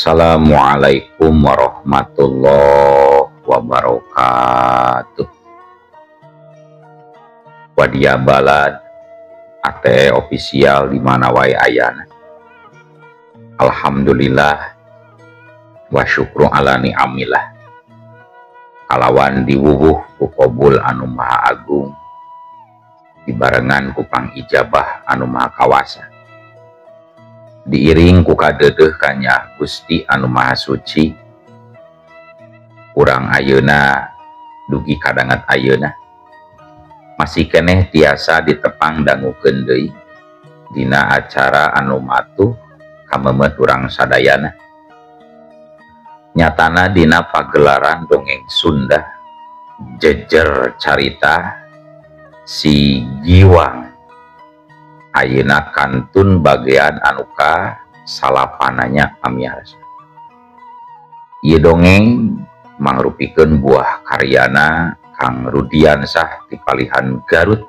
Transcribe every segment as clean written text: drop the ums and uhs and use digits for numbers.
Assalamualaikum warahmatullahi wabarakatuh. Wadia Balad ATE official di mana wae ayana. Alhamdulillah wa syukru ala ni'amillah. Kalawan diwuwuh ku qabul anu maha agung, dibarengan ku pangijabah anu maha kawasa. Diiring ku kadeudeuh kanya Gusti anu maha suci. Urang ayeuna dugi kadangat ayeuna masih keneh tiasa ditepang dangukeun deui dina acara anu matuh kamemet urang sadayana. Nyatana dina pagelaran dongeng Sunda jejer carita si Giwang ayeuna kantun bagian anu ka salapananya pamiarsa. Ieu dongeng mangrupikeun buah karyana Kang Rudiansah di Palihan Garut.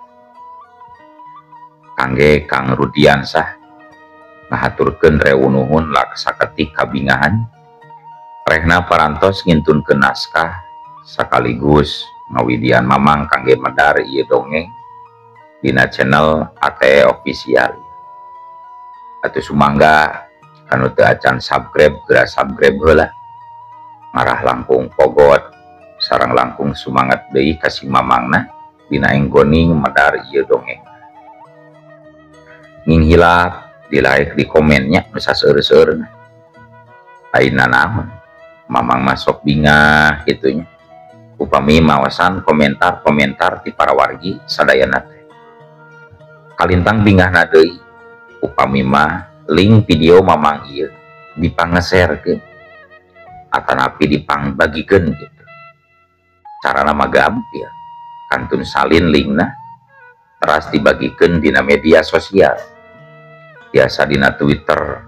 Kangge Kang Rudiansah ngahaturkeun rewu nuhun laksaketik kabingahan rehna parantos ngintunkeun naskah sekaligus ngawidian mamang kangge medar ieu dongeng dina channel ATE official. Atuh sumangga kanu teu acan subscribe geura subscribe heula. Ngarah langkung pogot sareng langkung sumangat deui ka si mamangna dina enggoning medar ieu dongeng. Nginghilap di like di komennya nu saseur-seurna. Ayeuna naon mamang masuk bingah kitu nya. Upami mawasan komentar-komentar ti para wargi sadayana teh. Kalintang bingahna deui upami mah link video mamang ieu dipangeserkeun atanapi dipangbagikeun gitu. Carana mah gampil, kantun salin linkna teras dibagikeun dina media sosial. Biasa dina Twitter,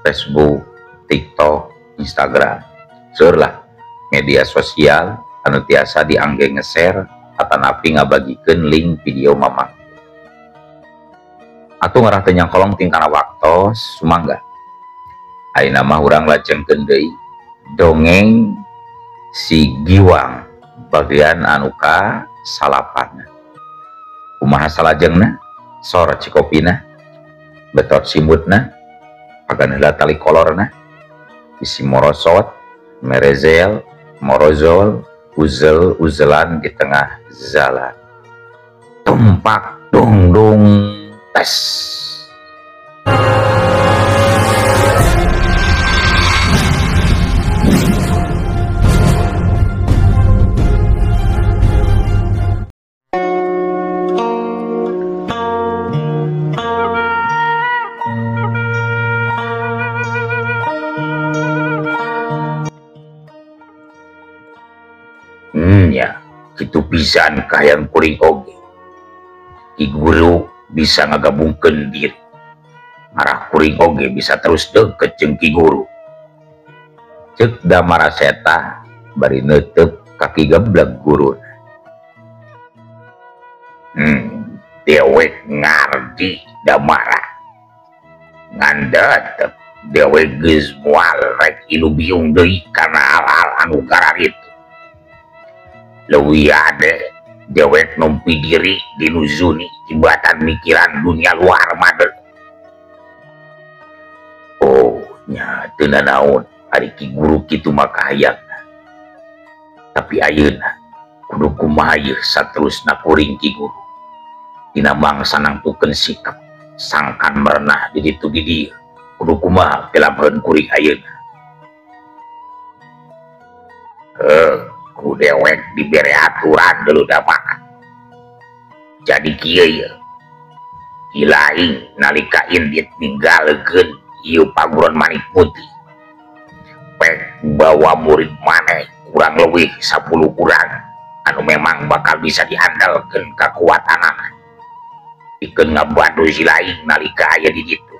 Facebook, TikTok, Instagram. Seueur lah media sosial anu tiasa diangge nge-share atanapi ngabagikeun link video mamang. Atuh ngarah teu nyangkolong tingkana waktos sumangga. Ayeuna mah urang lajengkeun deui dongeng si Giwang bagian anu ka salapanna. Kumaha salajengna? Sor cikopina, betot simutna, pagan heula tali kolorna, bisi morosot, merezel, morozol, uzel uzelan di tengah jalan. Tumpak dung dung tes. Ya, kitu pisan kahayang kuring oge. Ki guru bisa ngagabungkeun diri. Ngarah kuring oge bisa terus deket jeung ki guru. Ceuk Damara Seta bari neuteup ka ki geblek guru. Dewek ngardi Damara. Ngan tetep dewek geus moal rek ilubiung deui kana hal-hal anu kararitu. Leuwih ade dewek nompi diri dinuzuni tibatan mikiran dunia luar made. Oh nya teu nanaon ari ki guru kitu mah kahayangna. Tapi ayeuna kudu kumaha yeuh saterusna kuring ki guru. Dina mangsa nangtukeun sikap sangkan merenah di ditu di dieu. Kudu kumaha pilampeureun kuring ayeuna. Ku dewek dibere aturan dulu dapat. Jadi kieu ye. Ilaing nalika indit ninggalkeun ieu paguron manik putih. Pek bawa murid maneh kurang leuwih 10 urang anu memang bakal bisa diandalkeun kakuatanana. Pikeun ngabantu si laing nalika aya di ditu.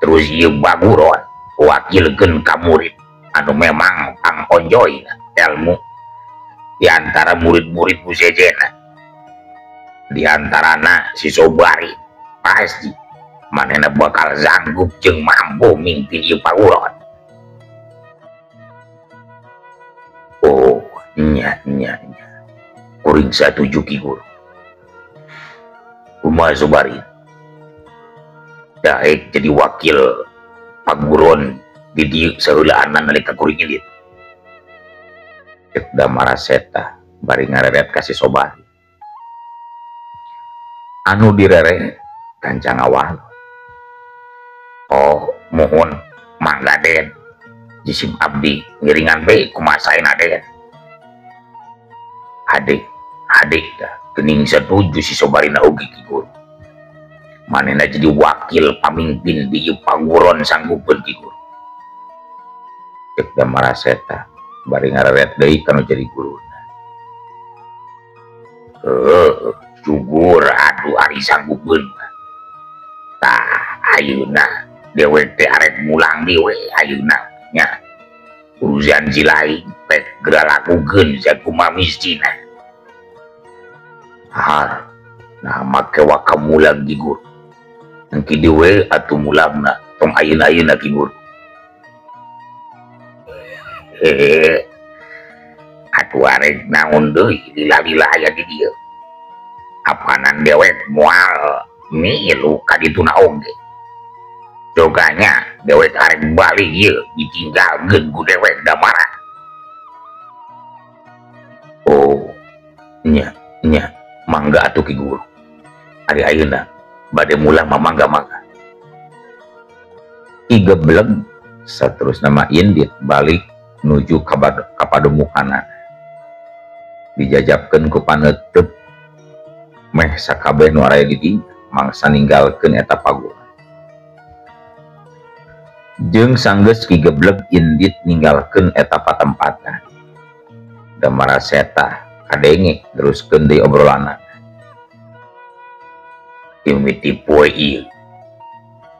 Terus ieu baguron wakilkeun ka murid anu memang pangonjoy ilmu di antara murid-murid musejena. Di antarana si Sobari pasti Manehna bakal sanggup jeung mampu mimpin ieu paguron. Oh, nya nya nya. Kuring satuju Ki Guru. Kumaha Sobari? Daek jadi wakil paguron di dieu saheulaanan nalika kuring indit. Cek Damara Seta bari ngareret ka si Sobari. Anu direre gancang awal. Oh, mohon mangga Den. Jisim abdi ngiringan be kumaha saena Den. Hade, hade dah geuning satuju si Sobarina oge Ki Guru. Manehna jadi wakil pamimpin di ieu paguron sanggupeun Ki Guru. Cek Damara Seta bari ngareret deui kanu jadi guruna. Heuh, syukur atuh ari sanggupeun. Tah ayeuna dewek teh arek mulang deui we ayeuna nya. Urusan si lain pek geura lakukeun sakumaha mistina. Har, nah make waka mulang Ki Guru. Engki deui we atuh mulangna tong ayeuna-ayeuna Ki Guru. Hehe. Atuh arek naon deui lila-lila aya di dieu. Apanan dewek moal milu ka dituna oge. Joganya dewek arek balik ieu ditinggalkeun ku dewek Damara. Oh, nya nya mangga atuh Ki Guru. Ari ayeuna bade mulang mah mangga-mangga. Igebleg saterusna mah indit balik nuju ka pademukanna. Dijajabkeun ku paneuteub meh sakabeh nu araya di dinya mangsa ninggalkeun eta paguron. Jeung sanggeus Ki Gebleg indit ninggalkeun eta patempatan. Damara Seta kadenge teruskeun deui obrolanna. Mimiti poe ieu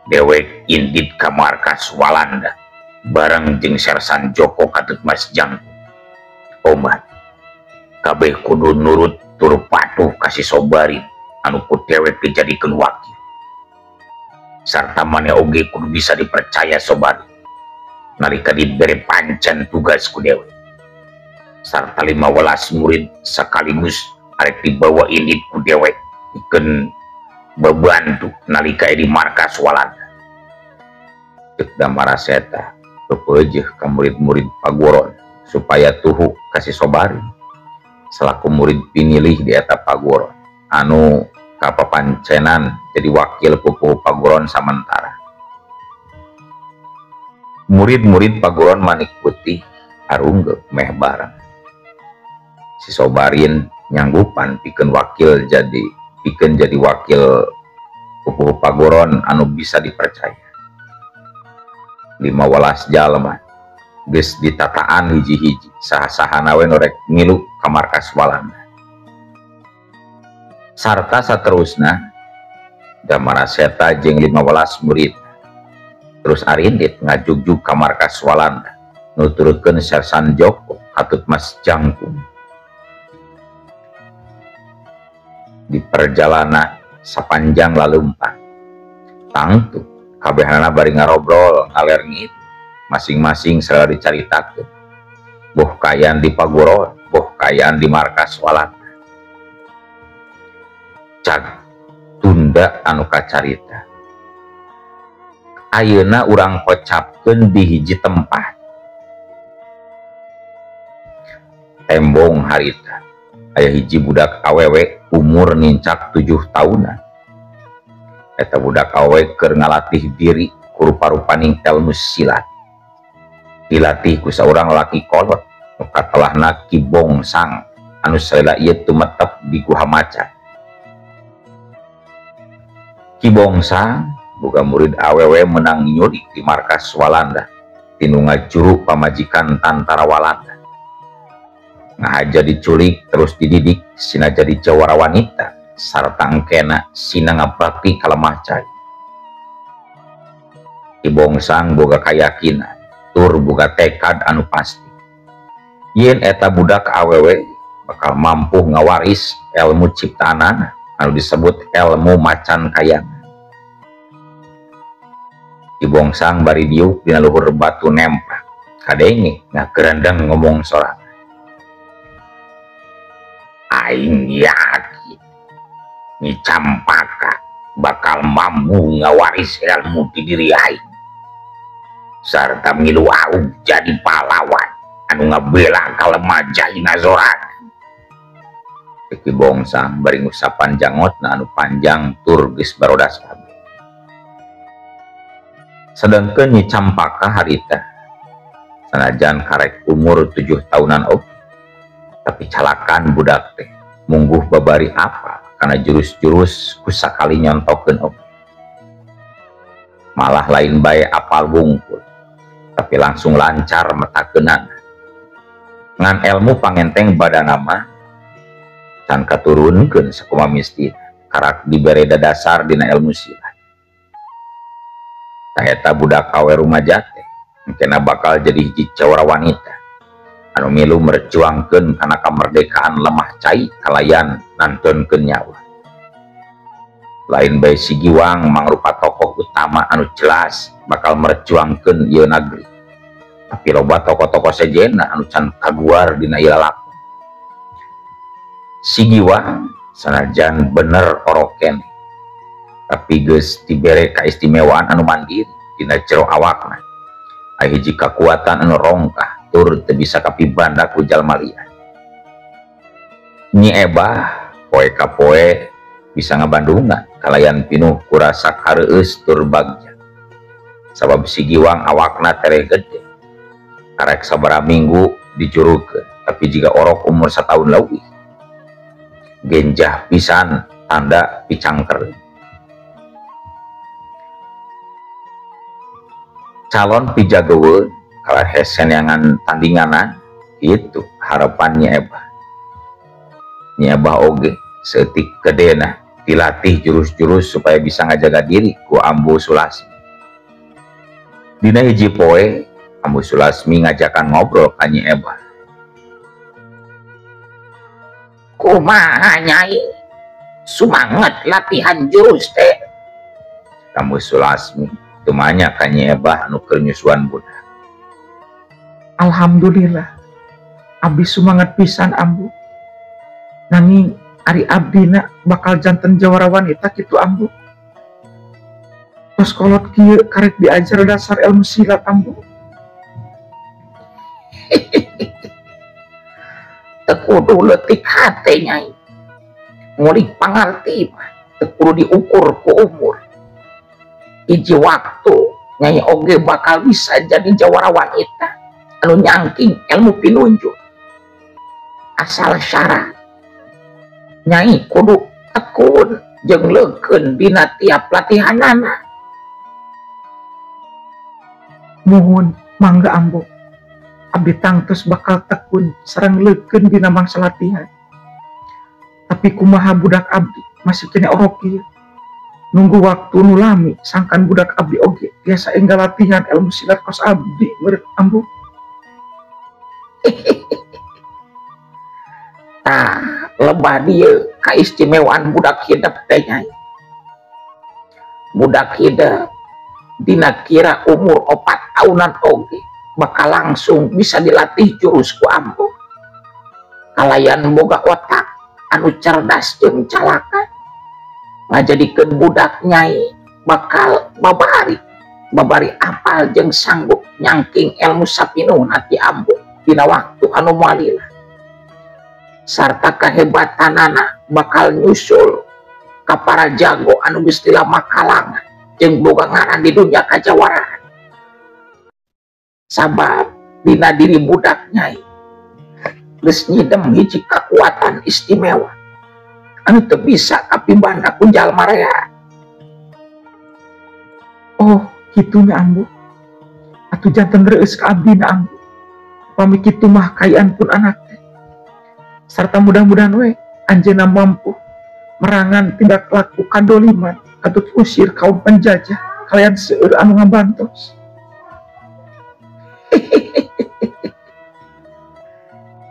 dewek indit ka markas Walanda bareng jeung Sersan Joko katut Mas Jangkung. Omat kabeh kudu nurut tur patuh ka si Sobari anu ku dewek dijadikeun wakil. Sarta maneh oge kudu bisa dipercaya Sobari nalika dibere pancen tugas ku dewek. Sarta 15 murid sekaligus arek dibawa indit ku dewek pikeun bebantu nalika di markas Walanda. Cek Damara Seta pepeujeuh ka murid-murid paguron supaya tuhu ka si Sobari selaku murid pinilih di eta paguron anu kapapancenan jadi wakil pupuhu paguron samentara. Murid-murid paguron manik putih arungge meh bareng. Si Sobarin nyanggupan pikeun wakil jadi pikeun jadi wakil pupuhu paguron anu bisa dipercaya. 15 jalma geus ditataan hiji-hiji saha-sahana we nu rek ngilu ka markas Walanda. Sarta saterusna Damara Seta jeung 15 murid terus arindit ngajugjug ka markas Walanda nuturkeun Sersan Joko katut Mas Jangkung. Di perjalanan sapanjang laleumpang tangtu kabehanana bari ngarobrol ngaler ngit masing-masing sarua dicaritakeun boh kaayaan di paguron boh kaayaan di markas Walanda. Cag tunda anu kacarita ayeuna urang kocapkeun di hiji tempat. Tembong harita aya hiji budak awewe umur nincak 7 tahunan. Eta budak awewe keur ngalatih diri ku rupa-rupaning ilmu silat. Dilatih ku saurang laki kolot nu katelahna Ki Bongsang anu salila ieu tumetep di Guha Macan. Ki Bongsang boga murid awewe menang nyulik di markas Walanda tinu ngajuru pamajikan tantara Walanda. Ngahaja diculik terus dididik sina jadi jawara wanita sarta engkena sina ngabakti ka lemah cai. Ki Bongsang boga kayakinan tur boga tekad anu pasti yen eta budak awewe bakal mampu ngawaris ilmu ciptaanana anu disebut ilmu macan kayangan. Ki Bongsang bari diuk dina luhur batu nemprak kadenge ngagerendeng ngomong sorangan. Aing yakin Nyi Campaka bakal mampu ngawaris ilmu di diri aing sarta milu aug jadi pahlawan anu ngabela ka lemah jaina sorangan. Ki Bongsang bari ngusapan jangotna anu panjang tur geus barodas kabeh. Sedangkeun Nyi Campaka harita sanajan karek umur 7 tahunan oge, tapi calakan budak teh mungguh babari apa karena jurus-jurus ku sakali nyontokeun oge. Malah lain bae apal wungkul, tapi langsung lancar metakeunana. Ngan ilmu pangenteng badana mah can katurunkeun sakumaha mistina, karak dibere dasar dina ilmu silat. Eta budak awe rumaja teh engkena bakal jadi hiji jawara wanita anu milu merjuangkeun kana kamerdekaan lemah cai kalayan nantonkeun nyawa. Lain bae si Giwang mangrupa tokoh utama anu jelas bakal merjuangkeun ieu nagri, tapi loba tokoh-tokoh sejenna anu can kaguar dina ieu lalakon. Si Giwang sanajan bener oroken, tapi geus dibere kaistimewaan anu mandiri dina jero awakna. Aya hiji kakuatan anu rongkah tur teu bisa kapibanda ku jalma lian. Nyi Ebah poe ka poe bisa ngabandungan kalayan pinuh ku rasa kareueus tur bagja. Sabab si Giwang awakna tereh gede, karek sabaraha minggu dijurukeun, tapi jiga orok umur satahun leuwih. Genjah pisan tanda picangker. Calon pijagoweun kalah hesen yangan tandinganan itu harapannya Ebah. Nyi Ebah oge seetik gedena dilatih jurus-jurus supaya bisa ngajaga diri ku Ambu Sulasmi. Dina hiji poe Ambu Sulasmi ngajakan ngobrol ka Nyi Ebah. Kumaha Nyai, sumanget latihan jurus teh? Ambu Sulasmi tumanya ka Nyi Ebah anu keur nyusuan budak. Alhamdulillah, abdi sumanget pisan Ambu. Nanging ari abdina bakal janten jawara wanita kitu Ambu. Tos kolot kieu karek diajar dasar ilmu silat Ambu. Teu kudu leutik hate Nyai, ngulik pangarti mah teu kudu diukur ku umur. Hiji waktu Nyai oge bakal bisa jadi jawara wanita anu nyangking ilmu pinunjul. Asal syarat Nyai kudu tekun jeung leukeun dina tiap latihanana. Muhun mangga Ambu, abdi tangtos bakal tekun sareng leukeun dina mangsa latihan. Tapi kumaha budak abdi masih kene orok ieu. Nunggu waktu nu lami sangkan budak abdi oge biasa enggal latihan ilmu silat kos abdi meureun Ambu. Tah lebah dieu kaistimewaan budak hidep teh Nyai. Budak hidep dina kira umur 4 tahunan oge bakal langsung bisa dilatih jurus ku Ambu. Kalayan boga otak anu cerdas jeung calaka, ngajadikeun budak Nyai bakal babari apal jeung sanggup nyangking ilmu sapinuhna ti Ambu dina waktu anu moal lila. Sarta kehebatanana bakal nyusul ka para jago anu geus tilama kalangan jeung boga ngaran di dunia kajawaraan. Sabab dina diri budak Nyai geus nyidem hiji kakuatan istimewa anu teu bisa kapibanda ku jalma rea. Oh, kitunya Ambu. Atuh janten reueus ka abdina Ambu. Pami kitu mah kayaan pun anak teh. Sarta mudah-mudahan we anjeunna mampu merangan tindak laku kadoliman katut usir kaum penjajah kalian seueur anu ngabantos.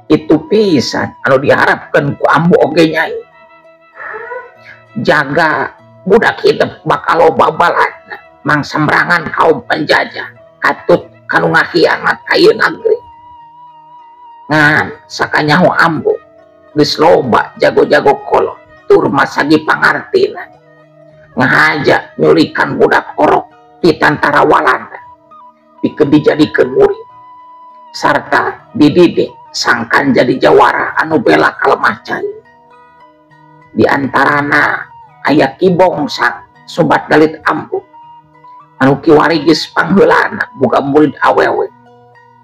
Itu pisan anu diharapkan ku Ambu oge Nyai. Jaga budak hidup bakal loba balatna. Mangsamrangan kaum penjajah katut kanu ngahianat ka ieu nagri. Ngan sakanyaho ambu geus loba jago-jago kolot tur masagi pangartina ngahaja nyulikan budak orok di tantara Walanda pikeun dijadikeun murid sarta dididik sangkan jadi jawara anu bela kalemah cai. Di antarana aya Ki Bongsang sobat dalit ambu anu kiwari geus pangheulana boga murid awewe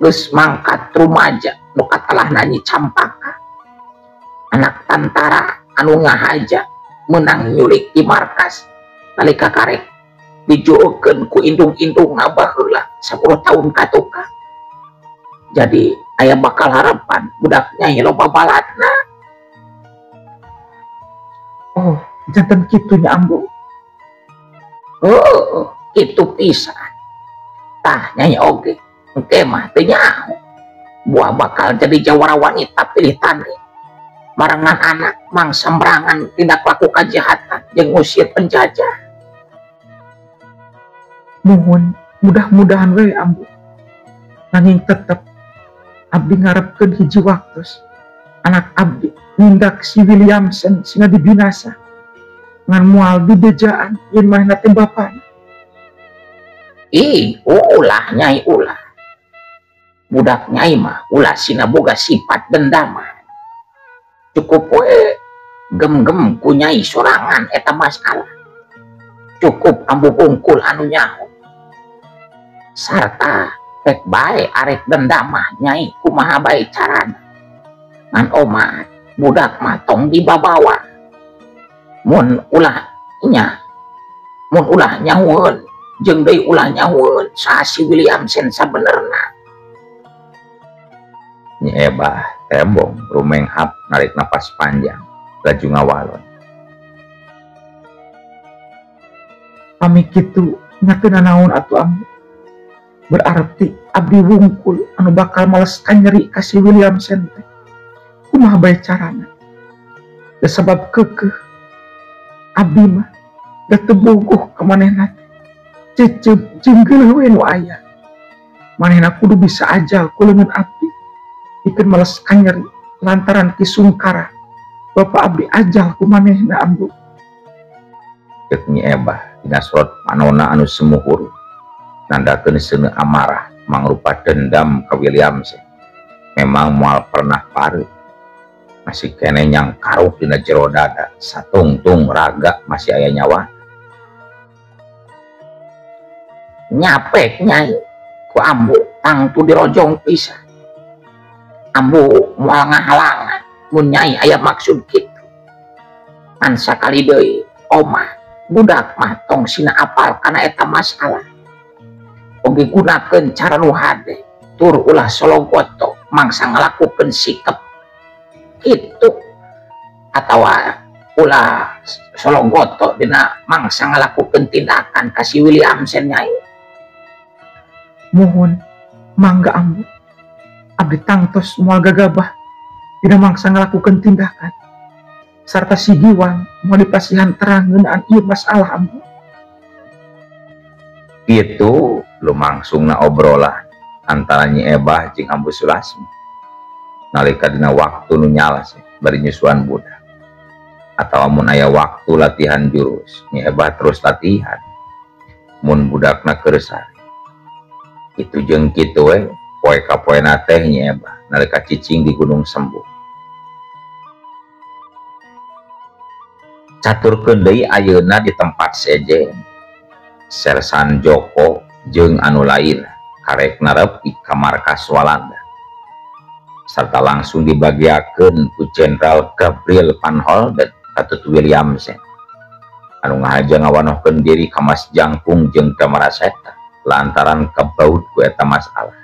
geus mangkat rumaja nu katalahna Nyi Campaka anak tantara anu ngahaja menang nyulik di markas nalika karek dijuekeun ku indung-indungna baheula 10 tahun katuka. Jadi aya bakal harapan budak nyai loba balatna. Oh, janten kitu nya ambu. Oh, kitu pisan. Tah nyai oge engke mah teu nyaho buah bakal jadi jawara wanita pilih tanding marangan anak mangsamrangan tindak laku kajahatan jeung ngusir penjajah. Mohon mudah-mudahan we ambu. Nanging tetep abdi ngarepkeun hiji waktos anak abdi nindak si Williamson sina dibinasa ngan moal dibejaan yen manehna teh bapana. Ih, ulah nyai ulah. Budak nyai mah ulah sina boga sifat dendaman. Cukup we gem-gem ku nyai sorangan eta masalah. Cukup ambu bungkul anu nyaho. Sarta pek bae arek dendamah nyai kumaha bae carana. Ngan omat budak mah tong dibabawa. Mun ulah nya, mun ulah nyahueun jeung deui ulah nyahueun saha si Williamson sabenerna. Nyi Ebah tembong rumenghap narik napas panjang laju ngawalon. Pami kitu nya teu nanaon atuh ambu. Berarti abdi wungkul anu bakal males kanyeri ka si Williamson teh. Kumaha bae carana? Da sabab keukeuh abdi mah da teu bogoh ka manehna teh. Cecep jeung geuleuh we nu aya. Manehna kudu bisa ajal ku leungeun abdi pikeun males kanyeri lantaran Ki Sungkara. Bapa abdi ajal ku manehna ambu. Ceuk Nyi Ebah dina sorot panona anu semuhur nandakeun seuneu amarah mangrupa dendam ka Williamson. Memang moal pernah pareuh. Masih keneh nyangkaruk dina jero dada satungtung raga masih aya nyawa. Nyapek nyai ku ambu tangtu dirojong pisan. Ambu moal ngahalangan mun nyai aya maksud kitu. Ngan sakali deui omah budak mah tong sina apal kana eta masalah. Oge gunakeun cara nu hade tur ulah sologoto mangsa ngalakukeun sikap kitu atawa ulah sologoto dina mangsa ngalakukeun tindakan ka si Williamson nyai. Mohon mangga ambu abdi tangtos moal gagabah dina mangsa ngalakukeun tindakan sarta si Giwang moal dipasihan terang ngeunaan ieu masalah ambu. Kitu lumangsungna obrolan antara Nyi Ebah jeung Ambu Sulasmi nalika dina waktu nu nyalas bari nyusuan budak atawa mun aya waktu latihan jurus Nyi Ebah terus latihan mun budakna keur sare. Kitu jeung kitu we poe ka poena teh Nyi Ebah nalika cicing di Gunung Sembuh. Caturkeun deui ayeuna di tempat sejen Sersan Joko jeung anu lain karek narepi ka markas Walanda sarta langsung dibagiakeun ku Jenderal Gabriel Van Holden katut Williamson anu ngahaja ngawanohkeun diri ka Mas Jangkung jeung Damaraseta lantaran kabaut ku eta masalah.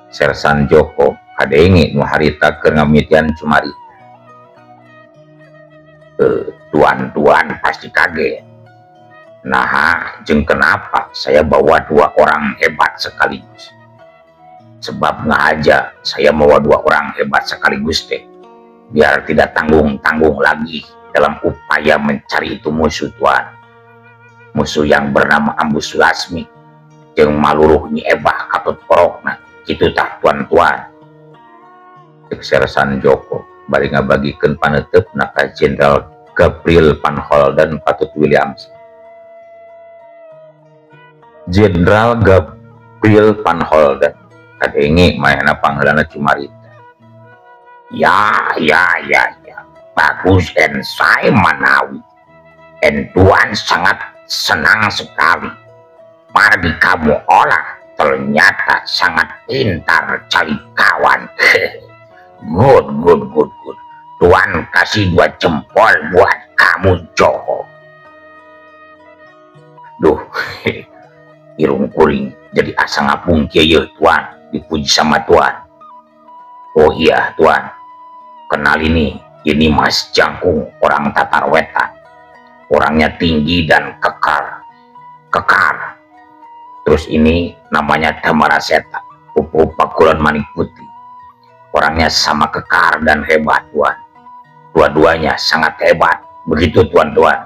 Sersan Joko kadenge nu harita keur ngamitian cumarita. Tuan-tuan pasti kaget. Nah, jeung kenapa saya bawa dua orang hebat sekaligus? Sebab ngahaja saya bawa dua orang hebat sekaligus teh, biar tidak tanggung-tanggung lagi dalam upaya mencari itu musuh tuan. Musuh yang bernama Ambu Sulasmi jeung maluruh Nyi Ebah katut porokna kitu tah tuan-tuan. Cek Sersan Joko bari ngabagikeun paneuteup-na ka Jenderal Gabriel Van Holden patut Williams. Jenderal Gabriel Van Holden kadenge manehna pangheulana cumarita. Ya ya ya ya, bagus en saya manawi. En tuan sangat senang sekali. Margi kamu olah ternyata sangat pintar cari kawan. Good good good good. Tuan kasih 2 jempol buat kamu Joko. Duh, irung kuring jadi asa ngapung kieu tuan, dipuji sama tuan. Oh iya tuan, kenal ini Mas Jangkung, orang Tatar Wetan. Orangnya tinggi dan kekar. Kekar. Terus ini namanya Damaraseta, pupu Pakulan Manik Putih. Orangnya sama kekar dan hebat tuan. Dua-duanya sangat hebat. Begitu tuan-tuan.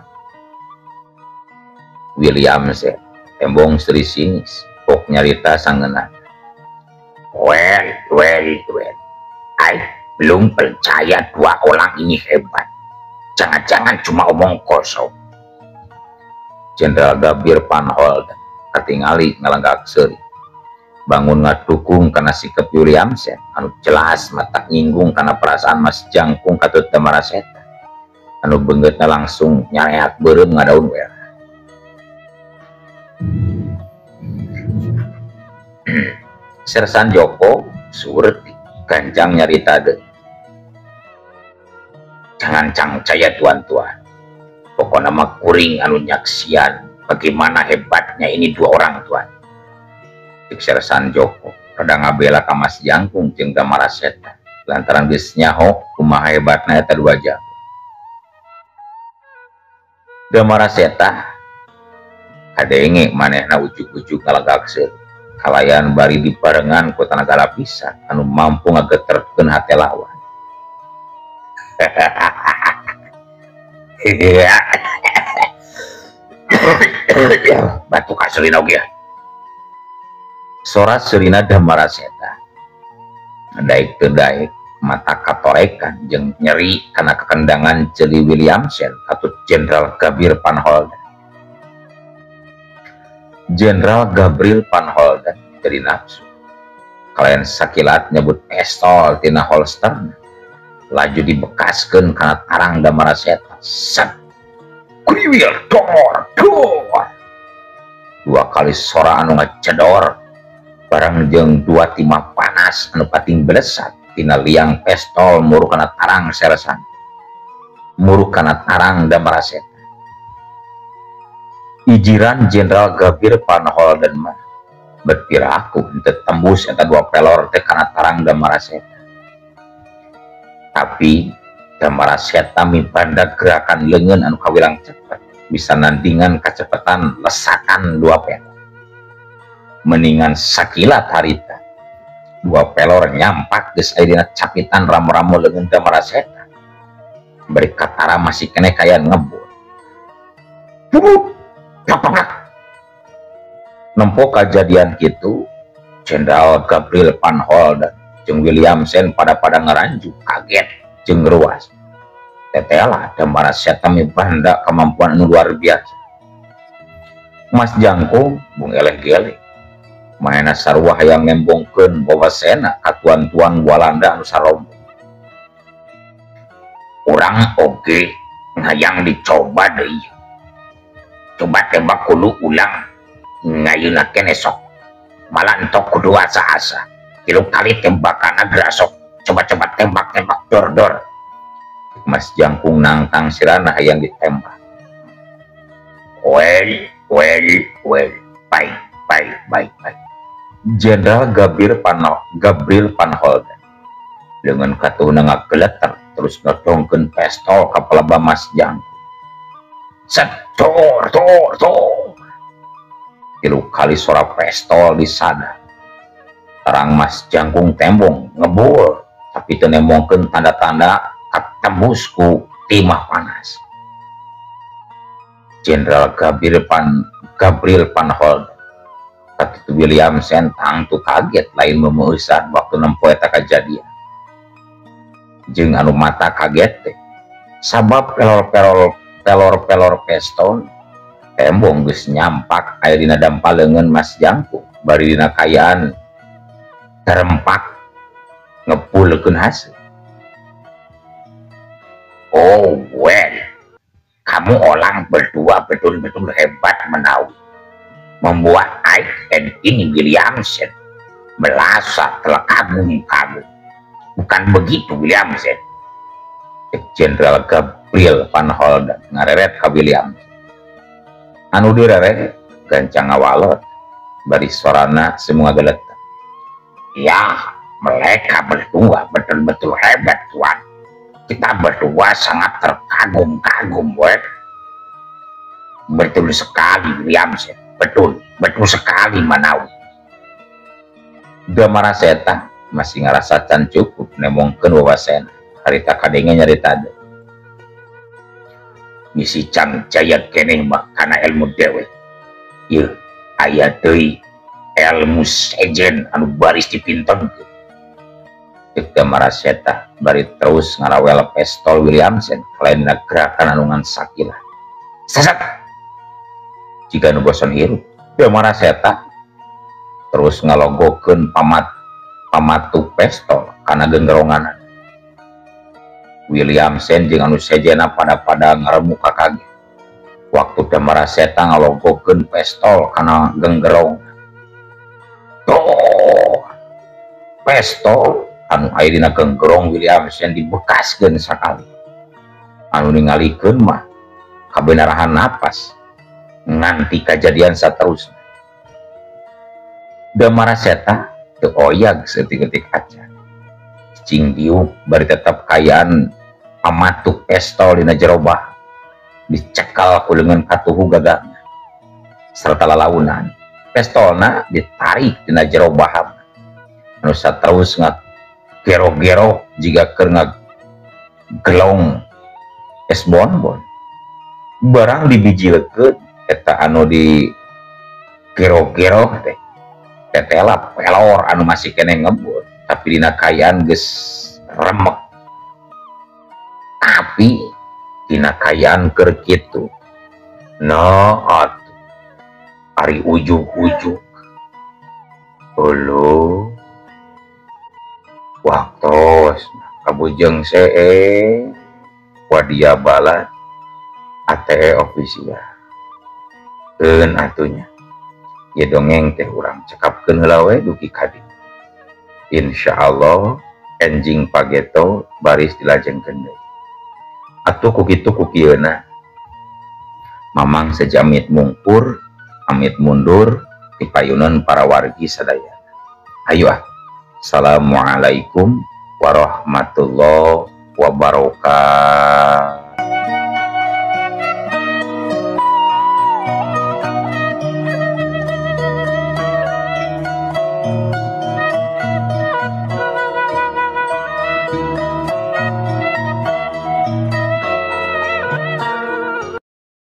William tembong Sri sinis, pok nyarita sangeuna. Well, well, well. I belum percaya dua orang ini hebat. Jangan-jangan cuma omong kosong. Jenderal Gabriel Van Holden katingali ngalanggak seuri. Bangun ngadukung kana sikap Williamson anu jelas mata nyinggung kana perasaan Mas Jangkung katut Damaraseta. Anu beungeutna langsung nyareak beureum ngadaun we. Sersan Joko surut ganjang nyarita deui. Jangan cangcaya tuan-tuan. Pokokna mah kuring anu nyaksian bagaimana hebatnya ini dua orang tuan. Cek Sersan Joko rada ngabela ka Mas Jangkung jeung Damaraseta lantaran geus nyaho kumaha hebatna eta dua jago. Damaraseta kadenge manehna ujug-ujug ngalegak seuri kalayan bari dibarengan ku tanaga lapisan anu mampu ngageterkeun hate lawan. Batu kaseurina oge. Sora seurina Damaraseta daek teu daek mata katorekan jeung nyeri kana kekendangan Jeli Williamson atau Jenderal Gabriel Van Holden. Jenderal Gabriel Van Holden jadi nafsu kalayan sakilat nyebut pistol tina holster laju dibekaskeun kana tarang Damaraseta. Set kriwil dor dor. Dua kali sora anu ngacedor barang jeung dua timah panas anu pating belesat tina liang pistol muru kana tarang sersan, muru kana tarang Damaraseta. Ijiran Jenderal Gabriel Van Holden mah berpiraku henteu tembus eta dua pelor teh kana tarang Damaraseta. Tapi Damaraseta mibanda gerakan leungeun anu kawilang cepet bisa nandingan kacepetan lesakan dua pelor. Meningan sakilat harita dua pelor nyampak geus aya dina capitan ramo-ramo leungeun Damaraseta. Bari katara masih keneh kaya ngebul. Nempo kajadian kitu Jenderal Gabriel Van Holden jeung Williamson pada-pada ngaranju kaget jeung ruas. Tetela Damaraseta mibanda kemampuan anu luar biasa. Mas Jangkung bung eleh-geleh manehna sarua hayang nembongkeun wawasena ka tuan-tuan Walanda anu sarombong. Urang oge hayang dicoba deui. Coba tembak kudu ulang ngayuna keneh sok. Malah entok kudu asa-asa. 3 kali tembakan gerasok. Coba-coba tembak-tembak dor-dor. Mas Jangkung nangtang sirana hayang ditembak. Well, well, well. Baik, baik, baik, baik. Jenderal Gabriel Van Holden dengan katuhna ngageleter terus nodongkeun pistol ka palebah Mas Jangkung. Set, dor, dor, dor. 3 kali sora pistol disada. Terang Mas Jangkung tembong ngebul tapi teu nembongkeun tanda-tanda katembus ku timah panas. Jenderal Gabriel Van Holden. Katitu Williamson tangtu kaget lain memeusan waktu nempo eta kajadian. Jeung anu mata kaget teh sabab pelor-pelor pestol tembong geus nyampak aya dina dampal leungeun Mas Jangkung bari dina kayaan terempak ngepulkeun hasil. Oh well, kamu orang berdua betul-betul hebat menawi. Membuat I and ini Williamson merasa terkagum-kagum. Bukan begitu Williamson? Jenderal Gabriel Van Holden ngareret ka Williamson. Anu direret gancang ngawalot bari sorana semua geletak. Ya, mereka berdua betul-betul hebat tuan. Kita berdua sangat terkagum-kagum, weh. Betul sekali Williamson. Betul, betul sekali Manawi. Damara Seta masih ngerasa can cukup nemongkeun wawasena. Harita kadenge nyarita deui. Bisi cang jaya keneh mah kana ilmu dewe. Ieu aya deui ilmu sejen anu baris dipintenkeun. Cek Damara Seta bari terus ngarawel pestol Williamson kalain dina gerakan anu ngan sakilah. Sasat. Jika nu bosan hirup, Damara Seta terus ngalogokeun pamatu pestol kana genggerongan. Williamson jeung anu sejena pada-pada ngaremu kaget. Waktu Damara Seta ngalogokeun pestol kana genggerong. Tuh, pestol anu aya dina genggerong Williamson dibekaskeun sakali. Anu ningalikeun mah kabenarahan napas nganti kajadian saterusna. Damara Seta teu oyag saeutik-eutik acan. Cing diuk bari tetep kayaan pamatuk pestol dina jero bah. Dicekal ku leungeun katuhu gagangna serta lalaunan. Pestolna ditarik dina jero baham. Anu saterus ngagero-gero jiga keur ngagelong es bonbon. Barang dibijilkeun eta anu di gero-gero teh tetela pelor anu masih keneh ngebut tapi dina kayaan geus remek. Tapi dina kayaan keur kitu no atuh ari ujug-ujug uluh waktos kabujeng see wadia bala ATE official keun atunya ye dongeng teh urang cekapkeun heula we dugi ka dieu. Insyaallah enjing pageto baris dilajengkeun deui. Atuh ku kitu ku kieuna Mamang sejamit mungkur amit mundur dipayunan para wargi sadaya. Ayo ah. Assalamualaikum warahmatullahi wabarakatuh.